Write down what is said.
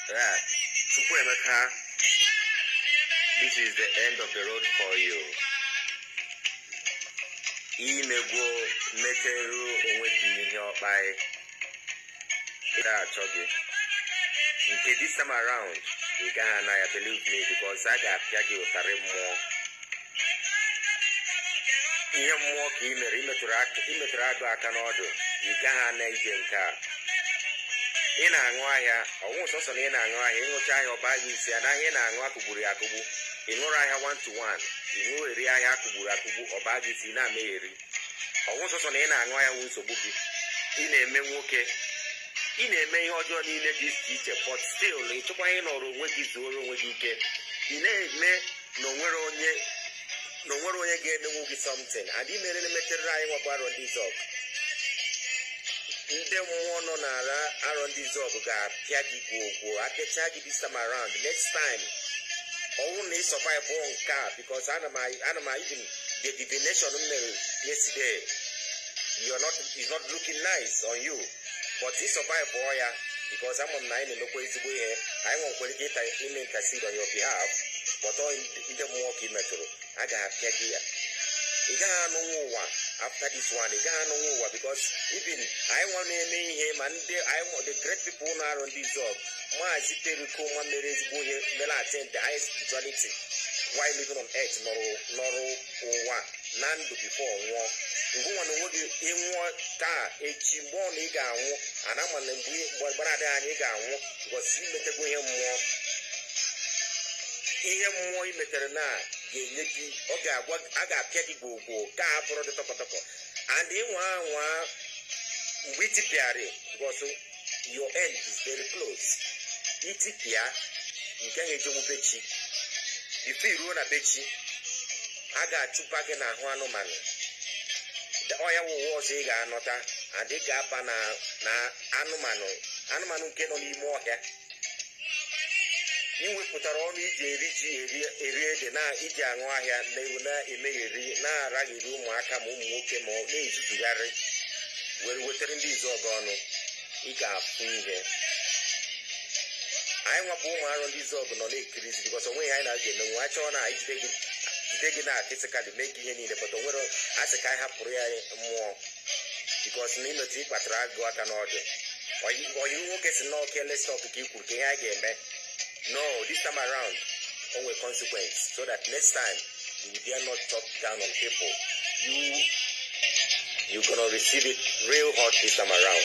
Yeah. Chukwuemeka, this is the end of the road for you. Imegwo meteru onwe gị ihe ọkpaị ị achọ gị nke this time around ị gaghị ana ya, believe me, because a ga-apịa gị ụtarị mmụọ. Ihe mmụọ ka ị mere, imetụrụ agụ aka n'ọdụ. Ị gaghị ana ije nke a. Ị na-aṅụ ahịa ọnwụ sọsọ na ị na-aṅụ ahịa, ịṅụcha ahịa ọba gị isi anaghị. Ị na-aṅụ akụgburu ya akụgbu, ị ṅụrụ ahịa 1 to 1, ị ṅụrụ eri ahịa akụgburu akụgbu ọba gị isi na-amegheri. Ọnwụ sọsọ na ị na-aṅụ ahịa wụ nsogbu gị. Ị na-eme nwoke, ị na-eme ihe ọjọọ niile dị iche iche, but still ị chọkwa ịnọrọ onwe gị, zuoro onwe gị ike. Ị na-eme na onwere onye na onwere onye ga-emenwu gị something, and ị mere metere anyị nwabụ Arọndịzuọgụ. Ndị mmụọ nọ n'ala Arọndịzuọgụ ga-apịa gị gwogwo, apịacha gị this time around. Next time ọnwụ na ị survive nke a, because ana m even the divination m mere yesterday, you're not, is not looking nice on you, but ị survive ya, because ama m na anyị na-emekwa ezigbo ihe. Anyị nwekwara ike ịta ime intercede on your behalf, but ọ ndị mmụọ ka ị metụrụ, a ga-apịa gị ya. Ị gaghị anụnwa ụwa after this one. Ị gaghị anụnwa ụwa, because even anyị nwa na-eme ihe ma ndị anyị nwa, the great people na-arụ ndị zọg, Maazị Periko nwa mere ezigbo ihe, mere attend the highest spirituality while living on earth, nọrọ nọrọ ụwa na ndụ before nwụọ. Ngụnwa na onwe gị, ịnwụọ taa, echi mgbe ọ na ị ga-anwụ, ana ama na mgbe mgbe na-adịghị anya ị ga-anwụ, because imetego ihe mmụọ. Ihe mmụọ ị metere na ga-enye gị, ọ ga-agwa, a ga-apịa gị gwogwo ka a bụrụ dị tọkọtọkọ. And ịnwa anwa mgbe itipịarị, because your end is very close. Itipịa nke ahụ ejenwu bechi, before iruo na bechi, a ga-achụba gị n'ahụ anụmanụ. Ọya wụ ụwa ọzọ ị ga-anọta, and ị ga-aba na anụmanụ, anụmanụ nke nọ n'ime ọhịa. Ị wepụtara ọnụ iji eri ji, eri eri ede, na iji aṅụ ahịa, na-emegheri, na-aragheri ụmụaka, ma ụmụ nwoke, ma ọ na-ezuzugharị were wetara ndị izu ọgụ ọnụ. Ị ga-afụ ihe anyị nwapụ ụmụ arụ ndị izu ọgụ nọ na-ekirizi, because onweghị anyị na-aga emenwu. A chọọ na anyị jide gị, jide gị na physically, mee gị ihe niile, but onwere asị ka anyị hapụrụ ya mmụọ, because na ịmetụ ịkpatara agụ aka n'ọdụ. Oyi nwoke si na careless talk ka i kwuru ka ihe anyị ga-eme. No, this time around o nwere consequence, so that next time you will dare not talk down on people. You gonna receive it real hot this time around.